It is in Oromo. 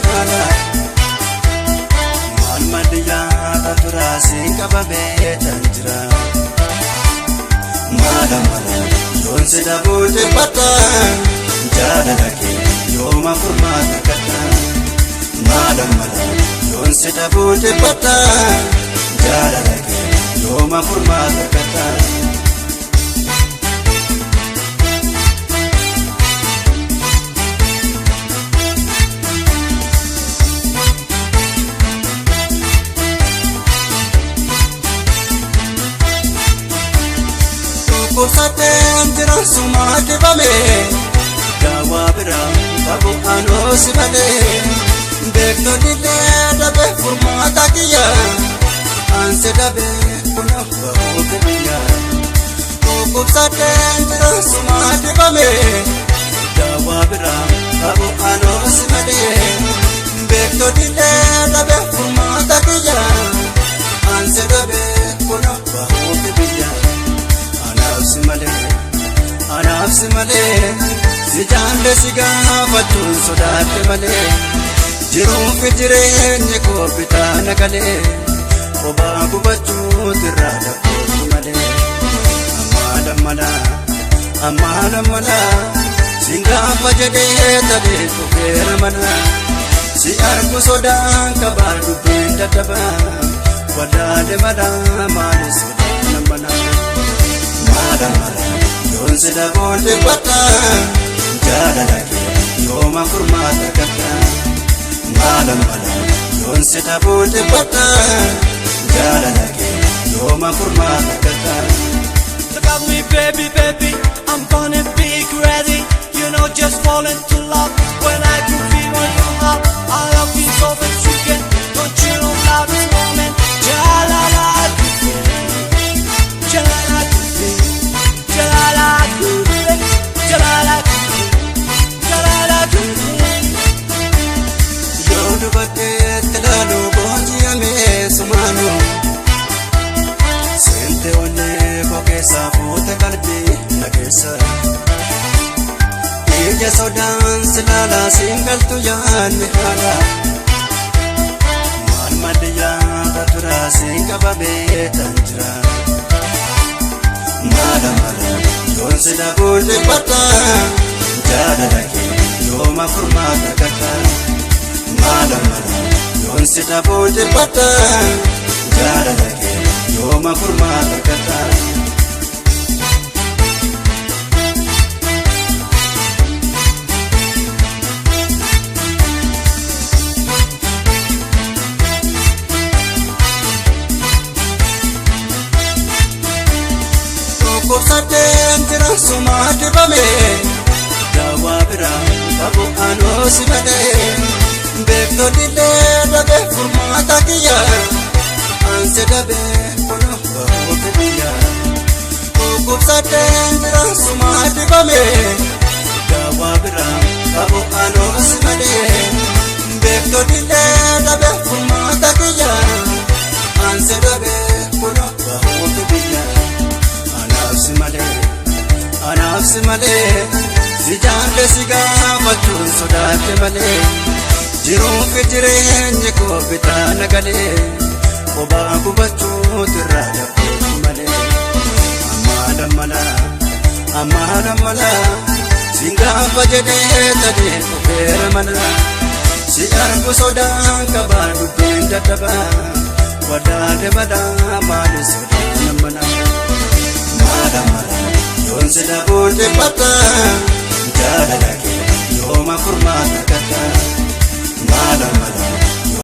haala. Maal madiyyaa turaa siin qabamee tan jira. Maala mala yoon si dhabuu dhiphata, jaalala kee yooma furmaata kadha. Maala mala yoon si dhabuu dhiphata, jaalala kee yooma furmaata kadha. Dhukkubsadheen jira sumaa dibame, daawaa biraa qabu anoo si malee. Beektonni illee dhabe furmaata kiyya, ansi dhabe kun bahuuf biyya. Dhukkubsadheen jira sumaa dibame, daawaa biraa qabu anoo si malee. Beektonni illee dhabe furmaata kiyya, ansi dhabe kun bahuuf biyya. Anaaf si malee, anaaf si malee, si jaalle si gaafachuun sodaadhe malee. Jiruuf jireenyi koo bitaa nagalee, kophaa gubachuutu irraa dhabbootu malee. Ammaa lammana, ammaa lammana, sin gaafa jedhee tadee dhufeera mana. Si argu sodaan qabaa dubbiin dadhabaa, wadaale malaa maali sodaan mana. Maala mala yoon si dhabuun dhiphata, jaalala kee yooma furmaata kadha. Maala mala yoon si dhabuun dhiphata, jaalala kee yooma furmaata kadha. Look at me, baby, baby, I'm gonna be crazy. You know, just fall into love when I can feel on your heart. I love you so much, you can. Don't you know love this moment? Jalala, jalala, jalala, jalala, jalala. Yoo dubarteetti ilaalu booji'amee sumaanu, seente onnee koo keessaa fuute qalbii na keessa. Ija sodaan si ilaalaa siin galtu yaadni haala. Maal madiyyaa turaa siin qabamee tan jira. Maala mala yoon si dhabuun dhiphata, jaalala kee yooma furmaata kadha. Maala mala yoon si dhabuun dhiphata, jaalala kee yooma furmaata kadha. Dhukkubsadheen jira sumaa dibame, daawaa biraa qabu anoo si malee. Beektonni illee dhabe furmaata kiyya, ansi dhabe kun bahuuf biyya. Dhukkubsadheen jira sumaa dibame, daawaa biraa qabu anoo si malee. Beektonni illee dhabe furmaata kiyya, ansi dhabe kun bahuuf biyya. Anaaf si malee, anaaf si malee, si jaalle si gaafachuun sodaadhe malee. Jiruuf jireenyi koo bitaa nagalee, kophaa gubachuutu irraa dhabbootu malee. Ammaa lammana, ammaa lammana, sin gaafa jedhee tadee dhufeera mana. Si argu sodaan qabaa dubbiin dadhabaa, wadaale malaa maali sodaan mana. Maala mala yoon si dhabuun dhiphata, jaalala kee yooma furmaata kadha. Maala